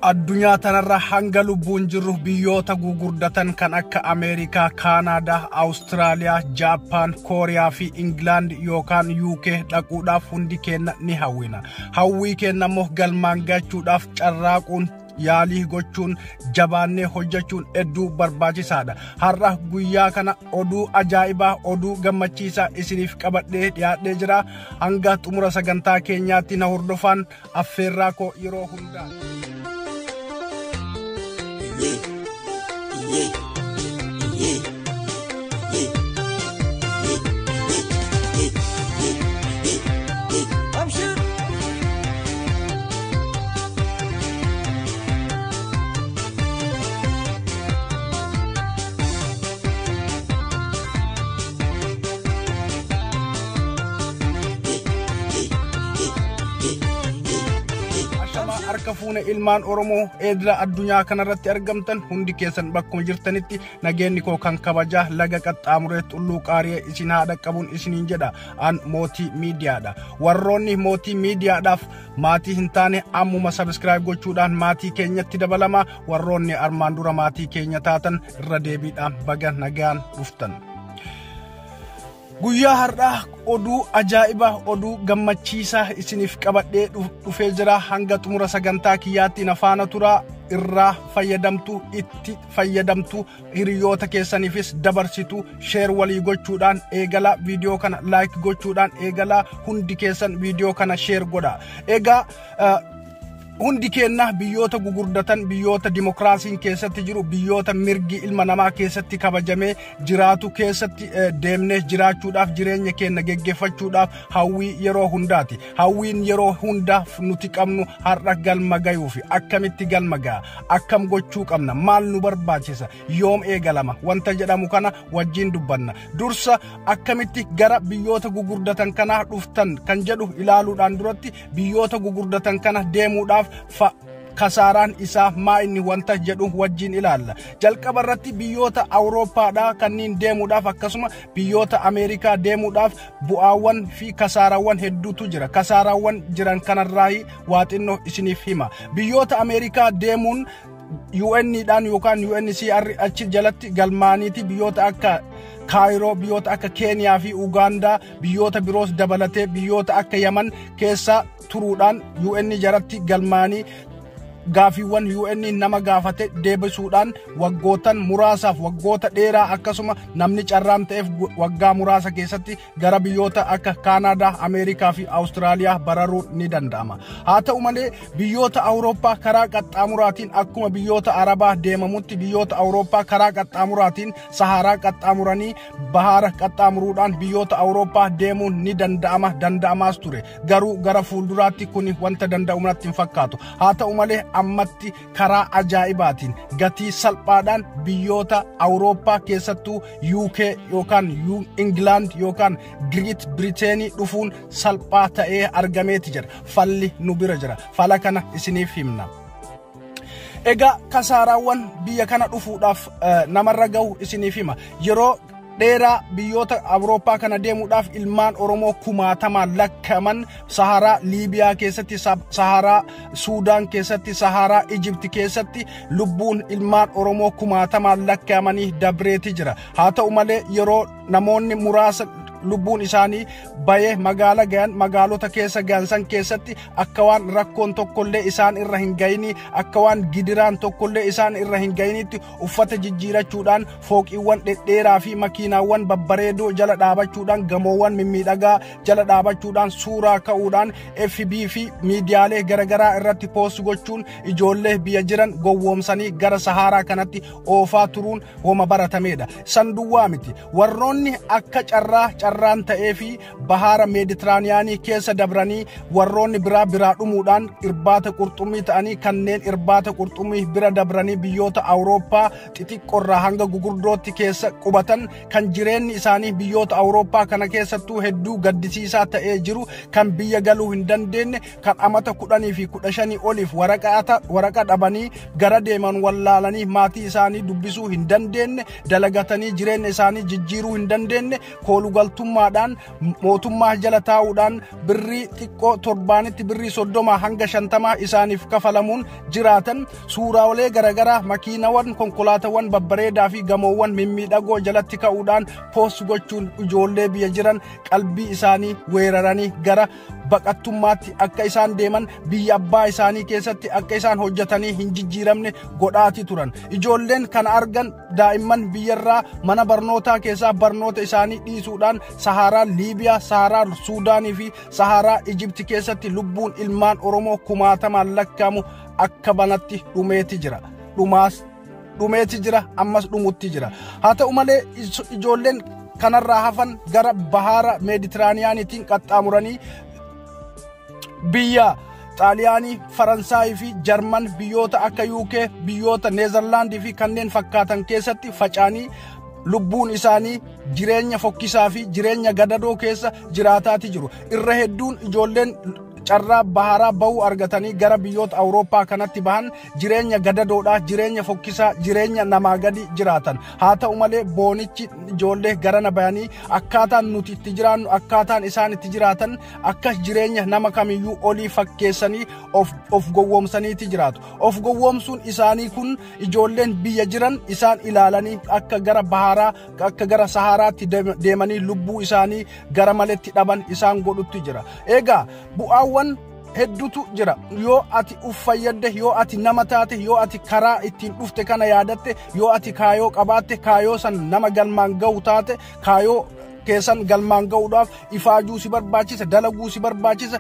Addunyaa tanarra hanga lubbuun jirru biyyoota gugurdatan kan akka Ameerikaa, Kaanaadaa, Awustiraaliyaa, Jaappaan, Kooriyaa fi Ingilaand yookaan UK dhaquudhaaf hundi keenya ni hawwina. Hawwii keenya immoo galmaan gachuudhaaf carraaquun yaalii gochuun jabaannee hojjechuun hedduu barbaachisaadha. Har'a guyyaa kana oduu ajaa'ibaa, oduu gammachiisaa isiniif qabadhee dhiyaadhee jira. Hanga xumura sagantaa keenyaatti na hordofaan affeerraa koo yeroo hundaa. Yeah, yeah, yeah, yeah, yeah, yeah, yeah, yeah, yeah. I'm sure. Harka fuune ilmaan Oromoo eedila addunyaa kanarratti argamtan hundi keessan bakkuma jirtanitti nageenyi koo kan kabajaa laga qaxxaamuree tulluu qaari'ee isin haadha qabuun isiniin jedha. An Mootii Miidiyaadha. Warroonni Mootii Miidiyaadhaaf maatii hin taane ammuma sabiskiraayib gochuudhaan maatii keenyatti dabalama. Warroonni armaan dura maatii keenya taatan irra deebiidhaan baga nagaan dhuftan. Guyyaa har'aa oduu ajaa'ibaa, oduu gammachiisaa isiniif qabadhee dhufee jira. Hanga xumura sagantaa kiyyaatti na faana turaa. Irraa fayyadamtu, itti fayyadamtu, hiriyoota keessaniifis dabarsitu, sheer walii gochuudhaan eegalaa, viidiyoo kana laayik gochuudhaan eegalaa, hundi keessan viidiyoo kana sheer godha. Egaa hundi keenya biyyoota gugurdatan, biyyoota dimokiraasiin keessatti jiru, biyyoota mirgi ilma namaa keessatti kabajamee jiraatu keessatti deemnee jiraachuudhaaf, jireenya keenya geggeeffachuudhaaf hawwii yeroo hundaati. Hawwiin yeroo hundaa nuti qabnu har'a galma gayuufi akkamitti galma ga'a, akkam gochuu qabna, maal nu barbaachisa, yoom eegalama wanta jedhamu kana wajjin dubbanna. Dursa akkamitti gara biyyoota gugurdatan kanaa dhuftan kan jedhu ilaaluudhaan duratti biyyoota gugurdatan kana deemuudhaaf kasaaraan isaa maa inni wanta jedhu wajjin ilaalla. Jalqaba irratti biyyoota Awurooppaadhaa kanneen deemuudhaaf akkasuma biyyoota Ameerikaa deemuudhaaf bu'aawwan fi kasaaraawwan hedduutu jira. Kasaaraawwan jiran kanarraa waa xinnoo isiniif hima. Biyyoota Ameerikaa deemuun UN dhaan yookaan UNHCR achi jalatti galmaaniiti biyyoota akka Kaayiroo, biyyoota akka Keeniyaa fi Ugaandaa, biyyoota biroos dabalatee biyyoota akka Yaman keessa turuudhaan UN jalatti galmaanii gaafiiwwan UN nama gaafate deebisuudhaan waggootan muraasaaf, waggoota dheeraa akkasuma namni carraan ta'eef waggaa muraasa keessatti gara biyyoota akka Kaanaadaa, Ameerikaa fi Awustiraaliyaa bararuun ni danda'ama. Haa ta'u malee biyyoota Awurooppaa karaa qaxxaamuraatiin akkuma biyyoota Arabaa deemamutti biyyoota Awurooppaa karaa qaxxaamuraatiin Saharaa qaxxaamuranii Bahaara qaxxaamuruudhaan biyyoota Awurooppaa deemuun ni danda'ama, danda'amaas ture. Garuu gara fuulduraatti kuni wanta danda'u natti hin fakkaatu. Haa ta'u malee ammatti karaa ajaa'ibaatiin gatii salphaadhaan biyyoota Awurooppaa keessattuu UK yookaan England yookaan Great Britain dhufuun salphaa ta'ee argameeti jira. Falli nu bira jira. Fala kana isiniif himna. Egaa kasaaraawwan biyya kana dhufuudhaaf namarra gahu isiniif hima. Yeroo dheeraa biyyoota Awurooppaa kana deemuudhaaf ilmaan Oromoo kumaatamaan lakkaa'aman Saharaa Liibiyaa keessatti, Saharaa Suudaan keessatti, Saharaa Ijipti keessatti lubbuun ilmaan Oromoo kumaatamaan lakkaa'amanii dabreeti jira. Haa ta'u malee yeroo namoonni muraasa lubbuun isaanii bayee magaala gahan, magaalota keessa gahan san keessatti akka waan rakkoon tokkollee isaan irra hin gayinii, akka waan gidiraan tokkollee isaan irra hin gayiniitti uffata jijjiirachuudhaan fooqiiwwan dhedheeraa fi makiinaawwan babbareedoo jala dhaabachuudhaan, gamoowwan mimmiidhagaa jala dhaabachuudhaan, suuraa ka'uudhaan FB fi miidiyaalee garaagaraa irratti poost gochuun ijoollee biyya jiran gowwoomsanii gara Saharaa kanatti oofaa turuun homa baratameedha. San duwwaa miti. Warroonni akka carraan ta'ee fi bahaara Meeditiraaniyaanii keessa dabranii warroonni biraa biraa dhumuudhaan irbaata qurxummii ta'anii kanneen irbaata qurxummii bira dabranii biyyoota Awurooppaa xixiqqoorraa hanga gugurdootti keessa qubatan kan jireenyi isaanii biyyoota Awurooppaa kana keessattuu hedduu gaddisiisaa ta'ee jiru, kan biyya galuu hin dandeenye, kan amata 10 fi 15 oliif waraqa dhabanii gara deeman wallaalanii maatii isaanii dubbisuu hin dandeenye, dalagatanii jireenya isaanii jijjiiruu hin dandeenye, koolugaltummaa Mootummaadhaan mootummaa jala taa'uudhaan birrii xiqqoo torbaanitti birrii 30 hanga 50 isaaniif kafalamuun jiraatan, suuraalee garaagaraa, makiinawwan, konkolaataawwan babbareedaa fi gamoowwan mimmiidhagoo jalatti ka'uudhaan post gochuun ijoollee biyya jiran qalbii isaanii weeraranii gara baqattummaatti akka isaan deeman, biyya abbaa isaanii keessatti akka isaan hojjetanii hin jijjiiramne godhaati turan. Ijoolleen kana argan daa'imman biyyarraa mana barnootaa keessaa barnoota isaanii dhiisuudhaan Saharaa Liibiyaa, Saharaa Suudaanii fi Saharaa Ijipti keessatti lubbuun ilmaan Oromoo kumaatamaan lakkaa'amu akka banatti dhumeeti jira. Dhumaas dhumeeti jira, ammas dhumutti jira. Haa ta'u malee, ijoolleen kanarraa hafan gara bahaara Meeditiraaniyaaniitiin qaxxaamuranii biyya Xaaliyaanii, Faransaayii fi Jarman, biyyoota akka UK, biyyoota Neezerlaandii fi kanneen fakkaatan keessatti faca'anii lubbuun isaanii jireenya fokkisaa fi jireenya gadadoo keessa jiraataati jiru. Irra hedduun ijoolleen carraa baharaa bahuu argatanii gara biyyoota Awurooppaa kanatti bahan jireenya gadadoodhaa, jireenya fokkisaa, jireenya namaa gadi jiraatan. Haa ta'u malee, boonichi ijoollee garana bayanii akkaataan nuti itti jiraannu, akkaataan isaan itti jiraatan akka jireenya nama kamiyyuu olii fakkeessanii of gowwoomsaniiti jiraatu. Of gowwoomsuun isaanii kun ijoolleen biyya jiran isaan ilaalanii akka gara baharaa, akka gara Saharaatti deemanii lubbuu isaanii gara maletti dhaban isaan godhutti jira. Egaa bu'aawwan hedduutu jira. Yoo ati uf fayyadde, yoo ati nama taate, yoo ati karaa ittiin dhufte kana yaadatte, yoo ati kaayoo qabaatte, kaayoo san nama galmaan ga'u taate, kaayoo keessan galmaan ga'uudhaaf ifaajuu si barbaachisa, dalaguu si barbaachisa,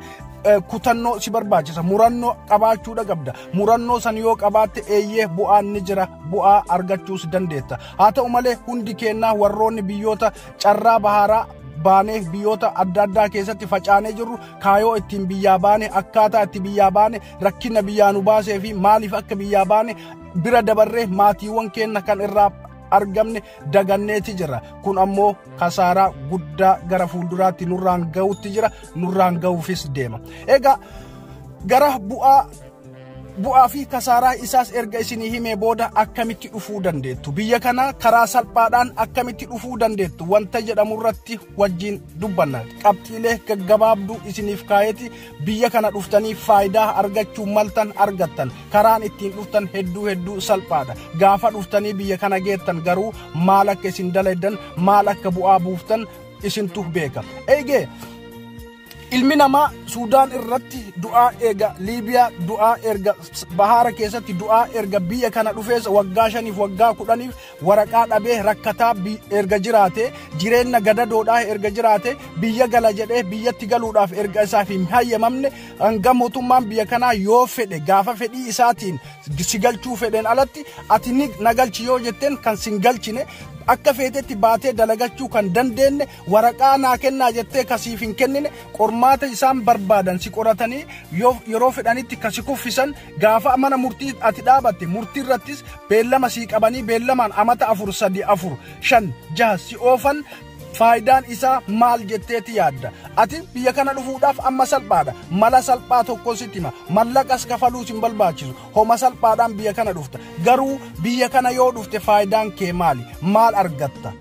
kutannoo si barbaachisa, murannoo qabaachuudha qabda. Murannoo san yoo qabaatte, eeyyee, bu'aan ni jira, bu'aa argachuus dandeetta. Haa ta'u malee, hundi kennaa warroonni biyyoota carraa baharaa baanee biyyoota adda addaa keessatti facaanee jirru, kaayoo ittiin biyyaa baane, akkaataa itti biyyaa baane, rakkina biyyaa nu baasee fi maaliif akka biyyaa baane bira dabarree maatiiwwan keenya kan irraa argamne daganneeti jira. Kun ammoo kasaaraa guddaa gara fuulduraatti nurraan ga'utti jira, nurraan ga'uufis deema. Egaa gara bu'aa fi kasaaraa isaas erga isinii himee booda, akkamitti dhufuu dandeettu, biyya kana karaa salphaadhaan akkamitti dhufuu dandeettu wanta jedhamu irratti wajjin dubbanna. Qabxiilee gaggabaabduu isiniif kaayeti biyya kana dhuftanii faayidaa argachuu maltan argattan. Karaan ittiin dhuftan hedduu hedduu salphaadha. Gaafa dhuftanii biyya kana geettan garuu maal akka isin dalaydan, maal akka bu'aa buuftan isintu beeka. Eegee ilmi namaa Suudaan irratti du'aa, eega Liibiyaa du'aa, erga bahaara keessatti du'aa, erga biyya kana dhufees waggaa 5f, waggaa 10f waraqaa dhabee rakkataa erga jiraate, jireenya gadadoodhaa erga jiraate, biyya gala jedhee biyyatti galuudhaaf erga isaaf hin hayyamamne, hanga mootummaan biyya kanaa yoo fedhe, gaafa fedhii isaatiin si galchuu fedheen alatti, ati ni na galchi yoo jetteen kan sin galchine, akka feetetti baatee dalagachuu kan dandeenye, waraqaa naa kennaa jettee kasiif hin kennine, qormaata isaan barbaadan si qoratanii yeroo fedhanitti kasi kuffisan, gaafa mana murtii ati dhaabatte murtii irrattis beellama sii qabanii beellamaan amata 4, 3, 4, 5, 6 si oofan, faayidaan isaa maal jetteeti yaadda? Ati biyya kana dhufuudhaaf amma salphaadha. Mala salphaa tokko sitti hima. Mallaqas kafaluus hin barbaachisu. Homa salphaadhaan biyya kana dhufta. Garuu biyya kana yoo dhufte faayidaan kee maali? Maal argatta?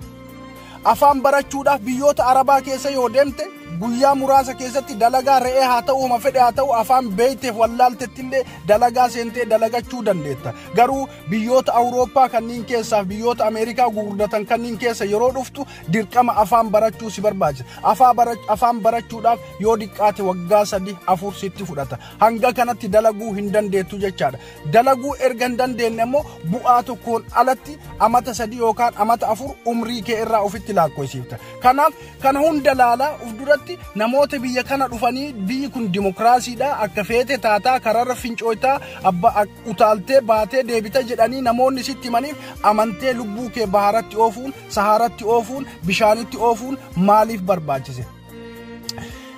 Afaan barachuudhaaf biyyoota Arabaa keessa yoo deemte, guyyaa muraasa keessatti dalagaa re'ee haa ta'u, homa fedhe haa ta'u, afaan beeyteef wallaaltettillee dalagaa seentee dalagachuu dandeetta. Garuu biyyoota Awurooppaa kanneen keessaaf biyyoota Ameerikaa gurguddatan kanneen keessa yeroo dhuftu dirqama afaan barachuu si barbaachisa. Afaan barachuudhaaf yoo diqqaate waggaa 3, 4 sitti fudhata. Hanga kanatti dalaguu hin dandeettu jechaadha. Dalaguu erga hin dandeenye immoo bu'aa tokkoon alatti amata 3 yookaan amata 4 umrii kee irraa ofitti lakkoofsifta. Kanaaf kana hunda laalaa uf duratti namoota biyya kana dhufanii, biyyi kun dimokiraasiidha, akka feete taataa, kararra fincooytaa, abba utaaltee baatee deebita jedhanii namoonni sitti himaniif amantee lubbuu kee baharatti oofuun, Saharatti oofuun, bishaanitti oofuun maaliif barbaachise?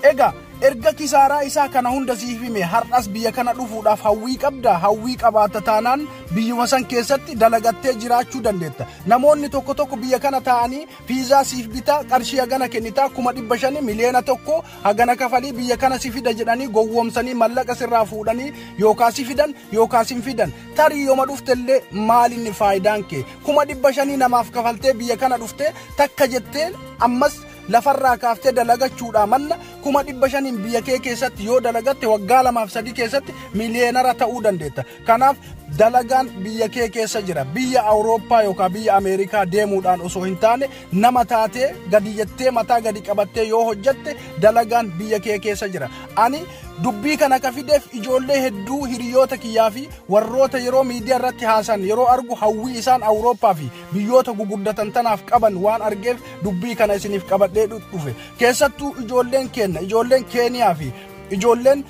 Egaa erga kisaaraa isaa kana hunda siif hime, har'as biyya kana dhufuudhaaf hawwii qabda? Hawwii qabaata taanaan biyyuma san keessatti dalagattee jiraachuu dandeetta. Namoonni tokko tokko biyya kana taa'anii fiizaa siif bitaa, qarshii hagana kennitaa, 500,000, 1,000,000 hagana kafalii biyya kana si fida jedhanii gowwoomsanii mallaqa sirraa fuudhanii yookaan si fidan yookaan si hin fidan. Tarii yooma dhuftellee maalinni faayidaan kee? 500,000 namaaf kafaltee biyya kana dhuftee takka jettee ammas Lafarraa kaaftee dalagachuudhaa manna 500,000 biyya kee keessatti yoo dalagatte, waggaa 2 fi 3 keessatti millionaire ta'uu dandeetta. Kanaaf dalagaan biyya kee keessa jira. Biyya Awurooppaa yookaan biyya Ameerikaa deemuudhaan osoo hin taane, nama taatee gadi jettee mataa gadi qabattee yoo hojjatte, dalagaan biyya kee keessa jira. Ani dubbii kana ka fideef ijoollee hedduu, hiriyoota kiyyaa fi warroota yeroo miidiyaa irratti haasan yeroo argu, hawwii isaan Awurooppaa fi biyyoota guguddatan tanaaf qaban waan argeef dubbii kana isiniif qabadhee dhufe. Keessattuu ijoolleen keenya, ijoolleen Keeniyaa fi ijoolleen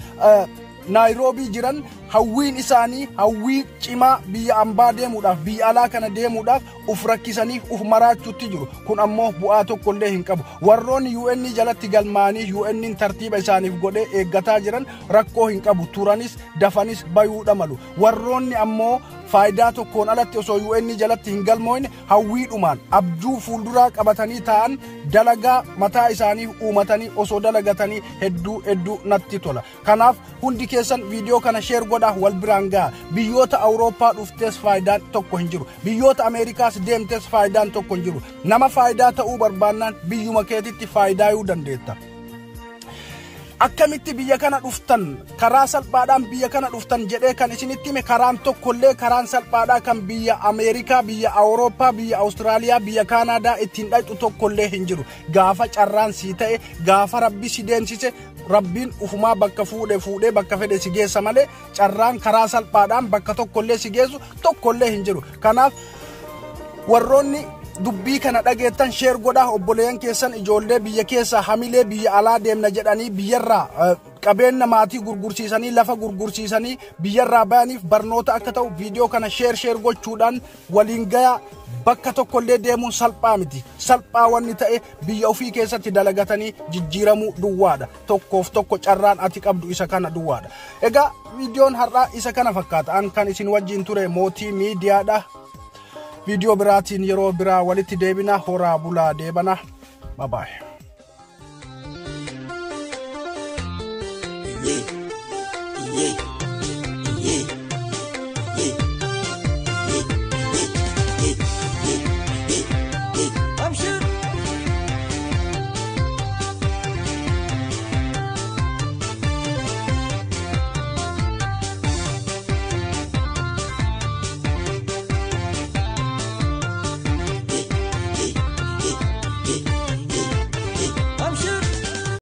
Naayiroobii jiran, hawwiin isaanii hawwii cimaa biyya ambaa deemuudhaaf, biyya alaa kana deemuudhaaf uf rakkisanii uf maraachuutti jiru. Kun ammoo bu'aa tokkollee hin qabu. Warroonni UN jalatti galmaanii UN tartiiba isaaniif godhee eeggataa jiran rakkoo hin qabu, turanis dafanis bayuudha malu. Warroonni ammoo faayidaa tokkoon alatti osoo UN jalatti hin galmoofne hawwiidhumaan abjuu fuulduraa qabatanii ta'an, dalagaa mataa isaanii uumatanii osoo dalagatanii hedduu hedduu natti tola. Kanaaf hundi keessan viidiyoo kana share godhaa, wal biraan ga'a. Biyyoota Awurooppaa dhuftees faayidaan tokko hin jiru, biyyoota Ameerikaas deemtees faayidaan tokko hin jiru. Nama faayidaa ta'uu barbaannaan biyyuma keetitti faayidaayuu dandeetta. Akkamitti biyya kana dhuftan, karaa salphaadhaan biyya kana dhuftan jedhee kan isinitti hime, karaan tokkollee, karaan salphaadhaa kan biyya Ameerikaa, biyya Awurooppaa, biyya Awustiraaliyaa, biyya Kaanaadaa ittiin dhaqxu tokkollee hin jiru. Gaafa carraan sii ta'e, gaafa Rabbi si deemsise, Rabbiin ufumaa bakka fuudhe fuudhee bakka fedhe si geessa malee carraan karaa salphaadhaan bakka tokkollee si geessu tokkollee hin jiru. Kanaaf warroonni dubbii kana dhageettan share godhaa. Obboleeyyan keessan, ijoollee biyya keessa hamilee biyya alaa deemna jedhanii biyyarraa qabeenya maatii gurgursiisanii, lafa gurgursiisanii biyyarraa bayaniif barnoota akka ta'u viidiyoo kana share share gochuudhaan waliin gayaa. Bakka tokkollee deemuun salphaa miti. Salphaa wanni ta'e biyya ofii keessatti dalagatanii jijjiiramuu duwwaadha. Tokkoof tokko carraan ati qabdu isa kana duwwaadha. Egaa viidiyoon har'aa isa kana fakkaata. An kan isin wajjin ture Mootii Miidiyaadha. Viidiyoo biraatiin yeroo biraa walitti deebina. Horaa bulaa, deebana. Babaay.